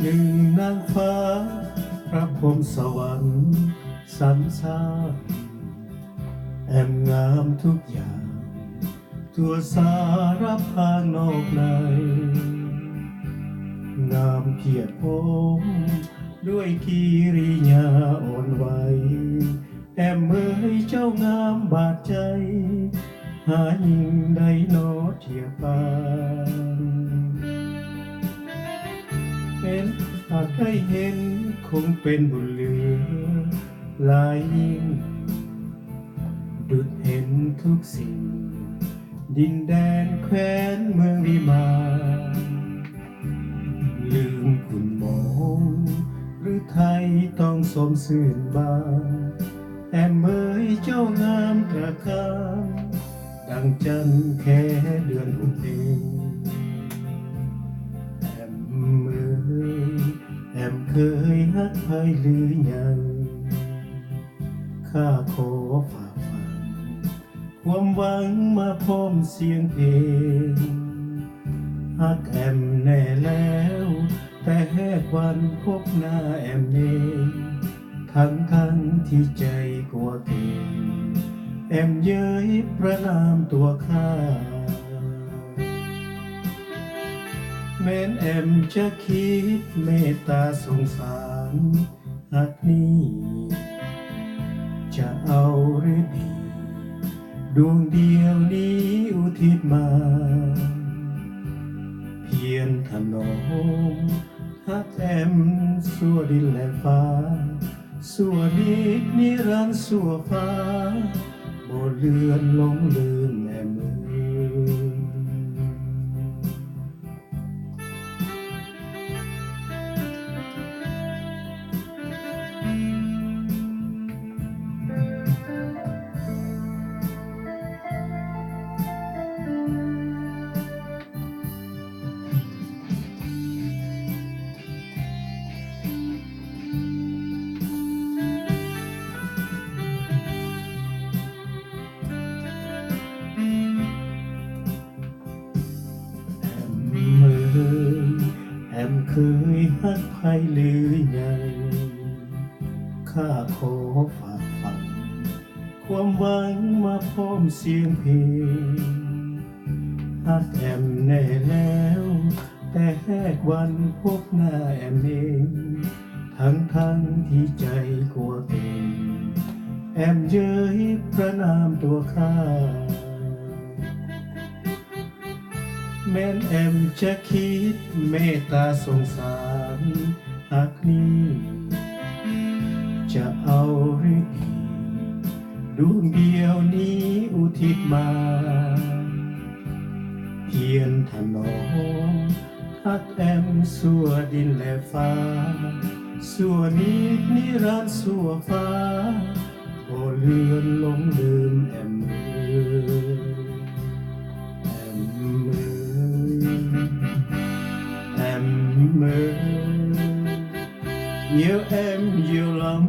ໜຶ່ງນາງຟ້າ ພະພົມສະຫວັນສັນຊານ ແອມງາມທຸກຢ່າງ ທົ່ວສາລະພາງນອກໃນ ງາມພຽບພ້ອມດ້ວຍກິລິຍາອ່ອນໄຫວ ແອມເອີຍ ເຈົ້າງາມບາດໃຈ ຫາຍິ່ງໃດນໍທຽບປານ ແມ່ນຫາກໄດ້ເຫັນ ຄົງເປັນບຸນເຫຼືອຫຼາຍຍິ່ງ ດຸດເຫັນທຸກສິ່ງ ດິນແດນແຄວ້ນເມືອງວິມານ ລືມຂຸ່ນໝອງ ຫຼືໄທຕ້ອງສົມຊື່ນບານ ແອມເອີຍ ເຈົ້າງາມຕຣະການ ດັ່ງຈັນແຄເດືອນຫົກເພັງ ແອມເອີຍ ແອມເຄີຍຮັກໃຜຫຼືຍັງ ຂ້າຂໍຝາກຝັງ ຄວາມຫວັງມາພ້ອມສຽງເພງ ຮັກແອມແນ່ແລ້ວ ແຕ່ແຮກວັນພົບໜ້າແອມເອງ ທັງໆທີ່ໃຈກົວເກງ ແອມເຍີຍປະນາມຕົວຂ້າ ແມ່ນແອມຈະຄິດເມດຕາສົງສານ ຮັກນີ້ຈະເອົາລືດີ ດວງດຽວນີ້ອຸທິດມາ ພຽນຖະໜອມຮັກແອມຊົ່ວດິນແລະຟ້າ ຊົ່ວນິດນິລັນຊົ່ວຟ້າ ບໍ່ເລືອນຫຼົງລືມແອມເອີຍ. ແອມເອີຍ ແອມເຄີຍຮັກໃຜຫຼືຍັງ ຂ້າຂໍຝາກຝັງ ຄວາມຫວັງມາພ້ອມສຽງເພງ ຮັກແອມແນ່ແລ້ວ ແຕ່ແຮກວັນພົບໜ້າແອມເອງ ທັງໆທີ່ໃຈກົວເກງ ແອມເຍີຍປະນາມຕົວຂ້າ ແມ່ນແອມຈະຄິດເມດຕາສົງສານ ຮັກນີ້ຈະເອົາລືດີ ດວງດຽວນີ້ອຸທິດມາ ພຽນຖະໜອມຮັກແອມຊົ່ວດິນແລະຟ້າ ຊົ່ວນິດນິລັນຊົ່ວຟ້າ ບໍ່ເລືອນຫຼົງລືມແອມເອີຍ ແອມເອີຍ ແອມເອີຍ ຢຽວແອມຢຽວລຳ